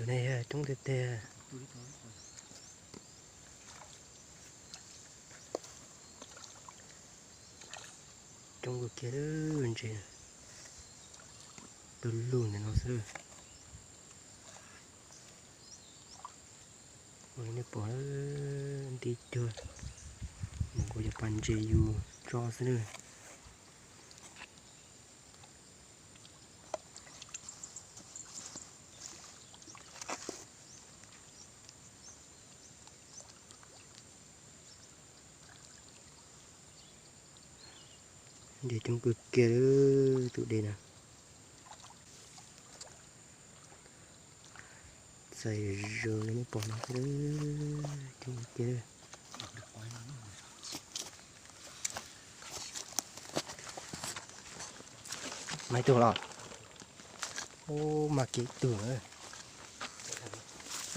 Ne coob tiag tiag. Coob kawg kiag, ntses du lug ntawm no xwb. Ua li nej pom, nti cuag mus nkaus cov pas ntses yus tso xwb na. Ntses coob kawg kiag tus dej no. Txais zaws li nej pom no, coob kawg kiag. Mas ib tug los, ub, mas kev tug na,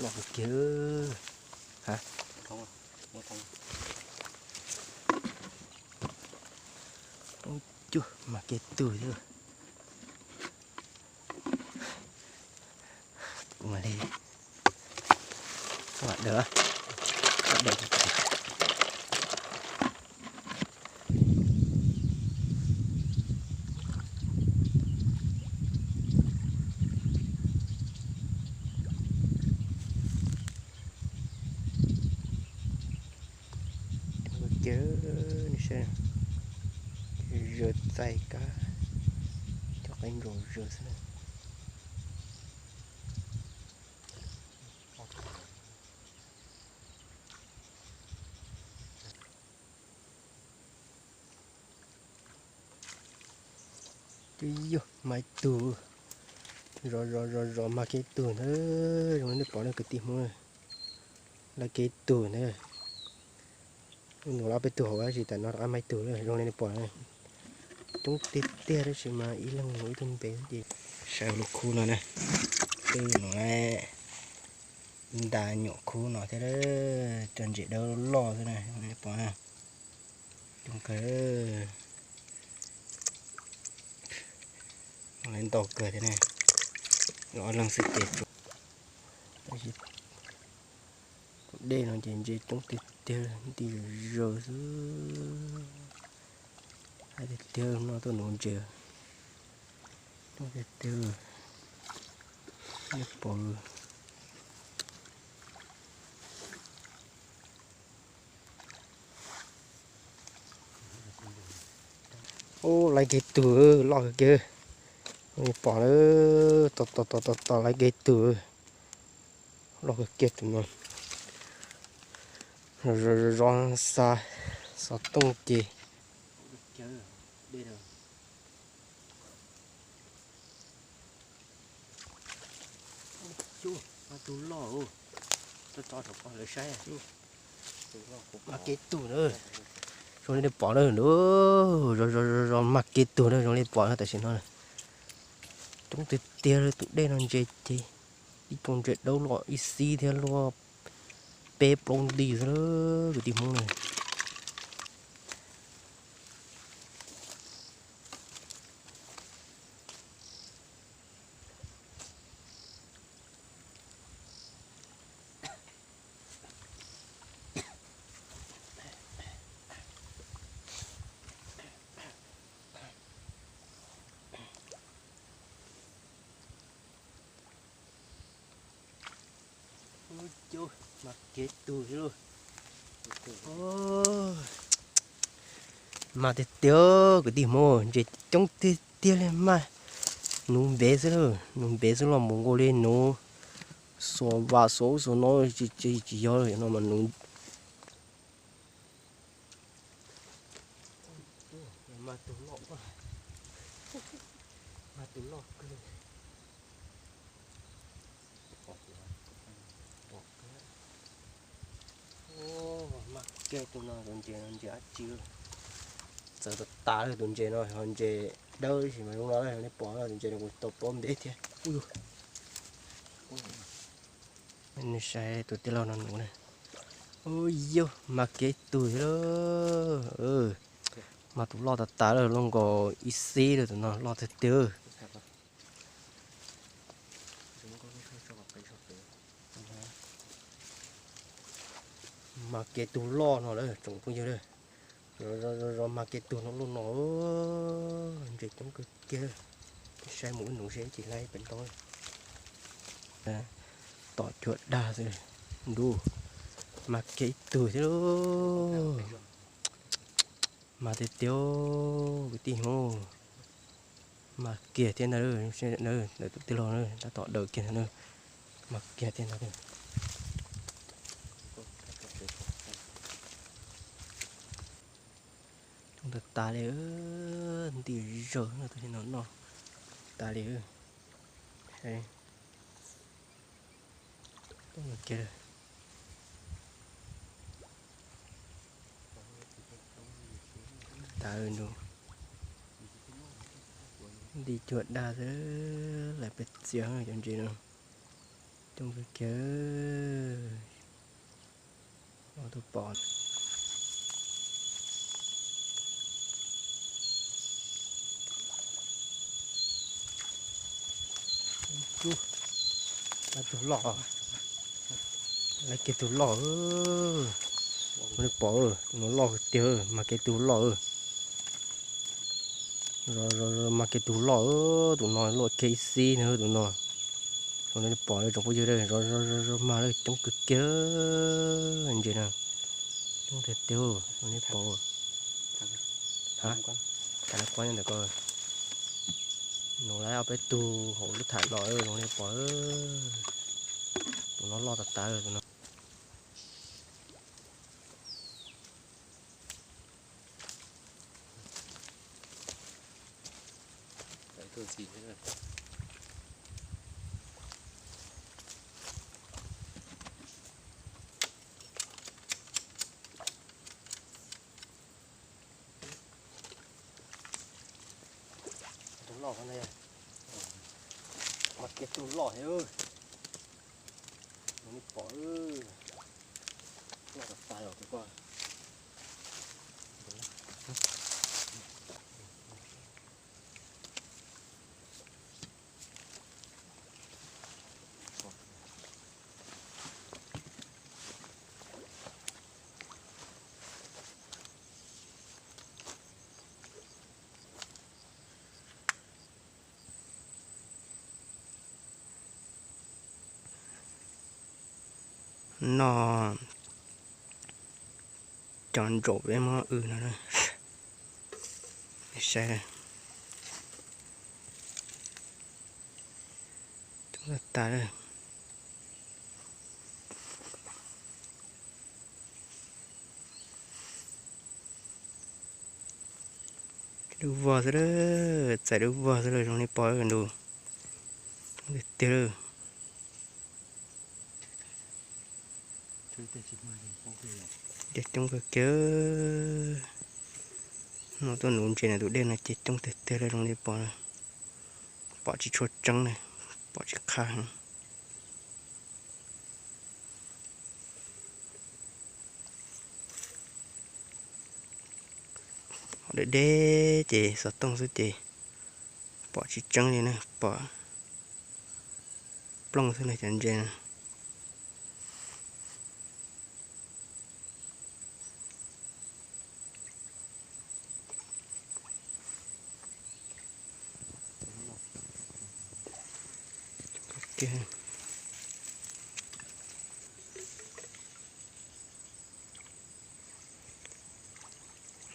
los kiag. Cuag mas kev tug thiab. Ua li, dawm, dawm. Coob kawg, nej saib, zaws txais kab, cov qaib ntsauv zaws xwb na. Twb yog mas ib tug, zov zov zov zov mas kev tug ntawd, zoo li nej pom na kwv tij Hmoob, lawv kev tug ntawd. Nus los peb tug hauv tab sis tam no rov qab mas ib tug lawm, zoo li nej pom na. Coob tiag tiag tab sis mas ib leeg ib tug npe ces. Saib lub khub no na, twb no nta nyuam khub no thiab, cov ntses dawb loj xwb na, zoo li nej pom na. Coob kawg, lawv ntau kawg thiab ne, ob leeg xwb ces tsuas. Tab sis tus dej no ces ntses coob tiag tiag, nti zaws xwb. Hais tiag tiag no tuaj nuv ntses coob tiag tiag, nej pom. Ub, laiv kiag tug loj kawg kiag, pom lawm, tos tos tos tos laiv kiag tug loj kawg kiag tus no. Zov zov xa xov tooj ces. Tus loj, tso tso rau pog lawv saib. Mas kev tug na, zoo li nej pom na, zov zov zov mas kev tug na, zoo li pom na tam sim no. Coob tiag tiag li tus dej no ntses ces ib pob ntses dawb loj ib xib thiab luaj peb plaub nti xwb kwv tij Hmoob na. Mas kev tug thiab lauj. Mas tiag tiag kwv tij Hmoob, ntses coob tiag tiag li mas. Nuv npev xwb lauj, nuv npev xwb los mus nkaus li nuv xuas vas xuas ub xuas no tsis yog no mas nuv. Mas tus loj, mas tus loj kawg. Mas kev tus no tus ntses no ntses dab tsi. Txawv tas tas li tus ntses no, ho ntses dawb tab sis mas zoo no nej pom tus ntses no kuj tau plaub ntev thiab. Nej saib tus tij laug no nuv na. Ub, yog mas kev tug thiab lauj. Mas tus loj tas tas lawm, loj nkaus ib xib lawm, tus no loj tiag tiag. Mas kev tug loj no lawm tsoom phooj ywg, zov mas kev tug no loj no, ntses coob kawg kiag. Saib mus ib nus seb ib tsis laib pem tau. Tom cuag dag xwb, ntuj, mas kev tug thiab lauj. Mas tiag tiag kwv tij Hmoob, mas kiag thiab ntag, ntawm tus tij laug na tab tom daws kiag ntag na, mas kiag thiab ntag. Coob tas tas li, nti zawg no, tus no noj tas li. Tas, nti cuag dag xwb, lawv peb txiav cov ntses no. Coob kawg kiag. Tus pom lawv tug loj, lawv kiag tug loj, nej pom, tus no loj tiag, mas kev tug loj. Mas kev tug loj, tus no loj kiag ib xib na tus no. Zoo nej pom tsoom phooj ywg, zov zov zov mas lawm coob kawg kiag ntses na. Coob tiag tiag, zoo nej pom. Thav lawv quab nyob ntawm ko. Nus lawv ob peb tug hauv lub tham no zoo nej pom. Tus no loj tas tas tus no. Tus loj, mas kev tug loj thiab. Zoo nej pom, loj tas tas os tus ko. Noj cov ntsaum peb muab wb no, saib, coob tas tas lawm. Dub vog xwb lawm, txais dub vog xwb lawm zoo nej pom ntus. Tiag tiag lawm. Coob kawg kiag. No tuaj nuv ntses na, tus dej no ces coob tiag tiag li zoo li pom, pom tsis tshua tseeb na, pom tsis qha. Ho deb deb ces xov tooj xwb ces pom tsis tseeb li na, pom plooj xwb na cov ntses na.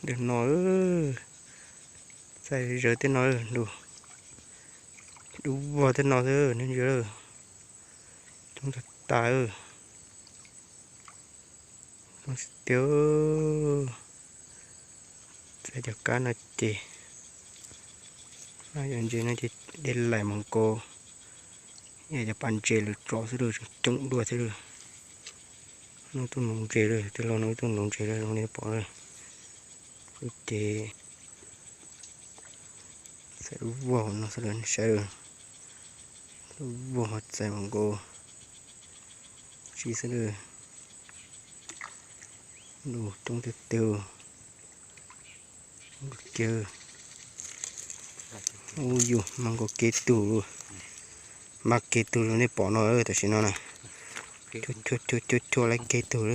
Ntawm no, txais zawv tej no, dub vog tej no xwb nej ntsia, coob tag tas. Tiag, txais cov kab no ces, yog ntses no ces dej laim mus nkaus, yog cov pas ntses lawv tso xwb lawm, coob dua xwb lawm. Nub tuaj nuv ntses lawm, tij laug nub tuaj nuv ntses lawm zoo li pom lawm. Ces txais lub vog no xwb lawm, saib lub vog ho txais mus nkaus tsi xwb lawm. Lub coob tiag tiag. Ub yus mas nkaus kev tug lawm. Npaj kiag tug zoo nej pom no, tam sim no na. Cuab cuab cuab cuab laib kiag tug.